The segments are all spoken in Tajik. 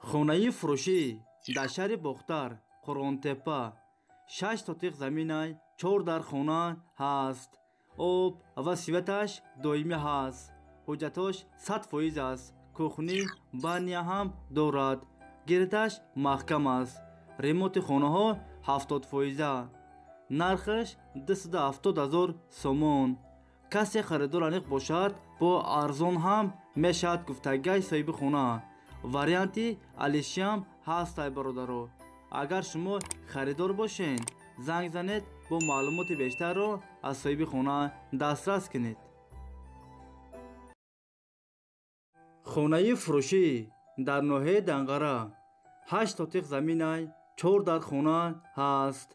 Хонаи фурӯшӣ дар шаҳри Бохтар, Қурғонтеппа, 6 сотиқ заминай, 4 дар хона ҳаст. Об ва светаш доимӣ ҳаст. Ҳуҷҷатош 100% аст. Кухни, баня ҳам дорад. Гирдаш маҳкам аст. Ремонти хонаҳо 70%. Нархаш 270 000 сомон. Касе харидор аниқ бошад, бо арзон ҳам мешавад гуфтагай соҳиби хона. Варианти алишиам ҳастай, бародаро. Агар шумо харидор бошед, занг занед, бо маълумоти бештарро аз соҳиби хона дастрас кунед. Хонаи фурӯшӣ дар ноҳияи Данғара, 8 сотиқ заминай, 4 дар хона ҳаст.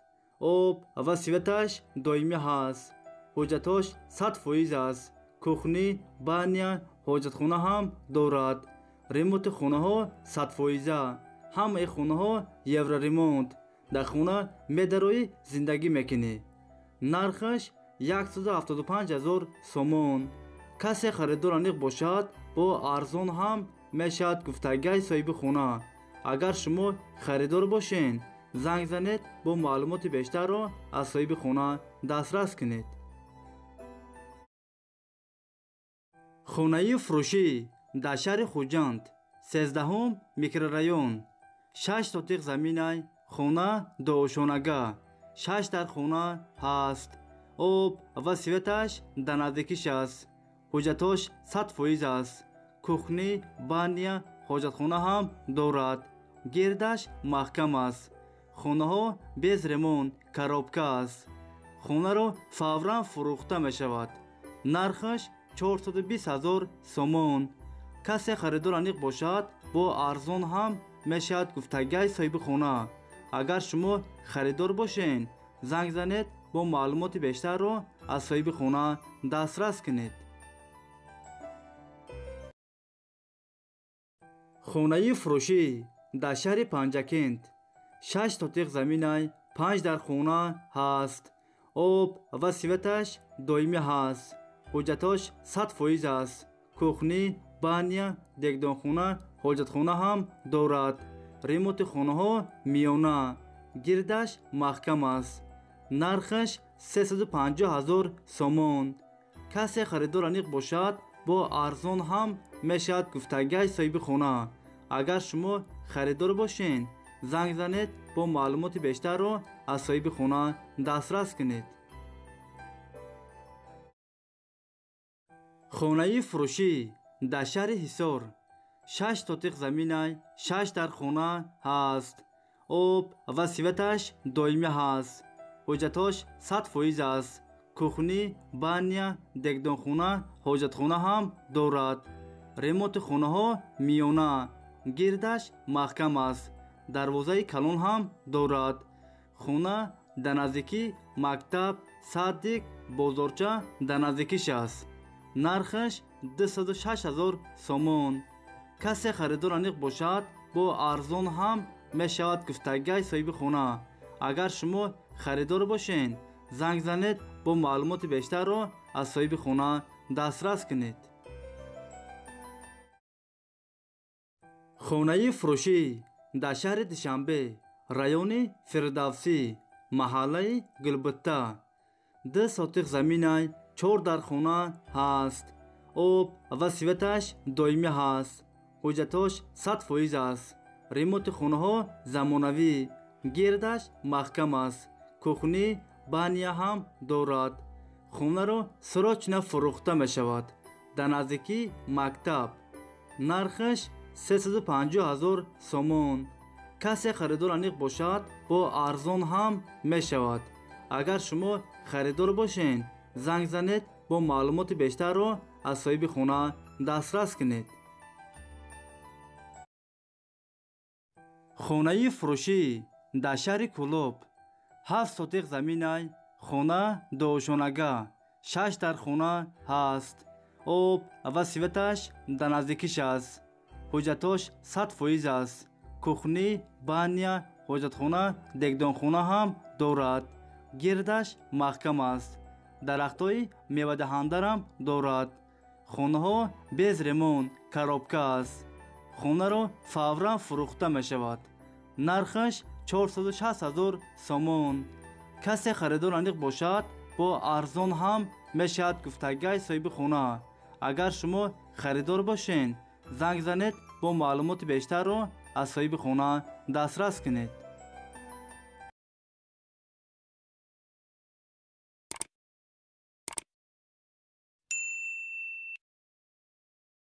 Об ва светаш доимӣ ҳаст. Ҳуҷҷатош 100% аст. Кухни, баня, ҳоҷатхона ҳам дорад. Ремонти хонаҳо 100%. Ҳамаи хонаҳо евроремонт. Дар хона медароӣ, зиндагӣ мекунӣ. Нархаш 175 000 сомон. Касе харидор аниқ бошад, бо арзон ҳам мешавад гуфтагай соҳиби хона. Агар шумо харидор бошед, занг занед, бо маълумоти бештарро аз соҳиби хона дастрас кунед. Хонаи фурӯшӣ дар шаҳри Хуҷанд, 13 микрорайон, 6 сотиқ заминай, хона дуошонага, 6 дар хона ҳаст. Об ва светаш дар наздикиш аст. Ҳуҷҷатош 100% аст. Кухни, баня, ҳоҷатхона ҳам дорад. Гирдаш маҳкам аст. Хонаҳо без ремонт, коробка аст. Хонаро фавран фурӯхта мешавад. Нархаш 420 000 сомон. Касе харидор аниқ бошад, бо арзон ҳам мешавад гуфтагай соҳиби хона. Агар шумо харидор бошед, занг занед, бо маълумоти бештарро аз соҳиби хона дастрас кунед. Хонаи фурӯшӣ дар шаҳри Панҷакент, 6 сотиқ заминай, 5 дар хона ҳаст. Об ва светаш доимӣ ҳаст. Ҳуҷҷатош 100% аст. Кухни, баня, дегдонхона, ҳоҷатхона ҳам дорад. Ремонти хонаҳо миёна. Гирдаш маҳкам аст. Нархаш 350 000 сомон. Касе харидор аниқ бошад, бо арзон ҳам мешавад гуфтагай соҳиби хона. Агар шумо харидор бошед, занг занед, бо маълумоти бештарро аз соҳиби хона дастрас кунед. Хонаи фурӯшӣ дар шаҳри Ҳисор, 6 сотиқ заминай, 6 дар хона ҳаст. Об ва светаш доимӣ ҳаст. Ҳуҷҷатош 100% аст. Кухни, баня, дегдонхона, ҳоҷатхона ҳам дорад. Ремонти хонаҳо миёна. Гирдаш маҳкам аст. Дарвозаи калон ҳам дорад. Хона дар наздикӣ мактаб, садик, бозорча дар наздикиш аст. Нархаш 206 000 сомон. Касе харидор аниқ бошад, бо арзон ҳам мешавад гуфтагай соҳиби хона. Агар шумо харидор бошед, занг занед, бо маълумоти бештарро аз соҳиби хона дастрас кунед. Хонаи фурӯшӣ дар шаҳри Душанбе, райони Фирдавсӣ, маҳаллаи Гулбутта, 2 сотиқ заминай, 4 дар хона ҳаст. Об ва светаш доимӣ ҳаст. Ҳуҷҷатош 100% аст. Ремонти хонаҳо замонавӣ. Гирдаш маҳкам аст. Кухни, баня ҳам дорад. Хонаро срочно фурӯхта мешавад. Дар наздикӣ мактаб. Нархаш 350 000 сомон. Касе харидор аниқ бошад, бо арзон ҳам мешавад. Агар шумо харидор бошед, занг занед, бо маълумоти бештарро аз соҳиби хона дастрас кунед. Хонаи фурӯшӣ дар шаҳри Кӯлоб, 7 сотиқ заминай, хона дуошонага, 6 дар хона ҳаст. Об ва светаш дар наздикиш аст. Ҳуҷҷатош 100% аст. Кухни, баня, ҳоҷатхона, дегдонхона ҳам дорад. Гирдаш маҳкам аст. Дарахтҳои мевадаҳандарам дорад. Хонаҳо без ремонт, коробка аст. Хонаро фавран фурӯхта мешавад. Нархаш 460 ҳазор сомон. Касе харидор аниқ бошад, бо арзон ҳам мешавад, гуфтагай соҳиби хона. Агар шумо харидор бошен, занг занед, бо маълумоти бештарро аз соҳиби хона дастрас кунед.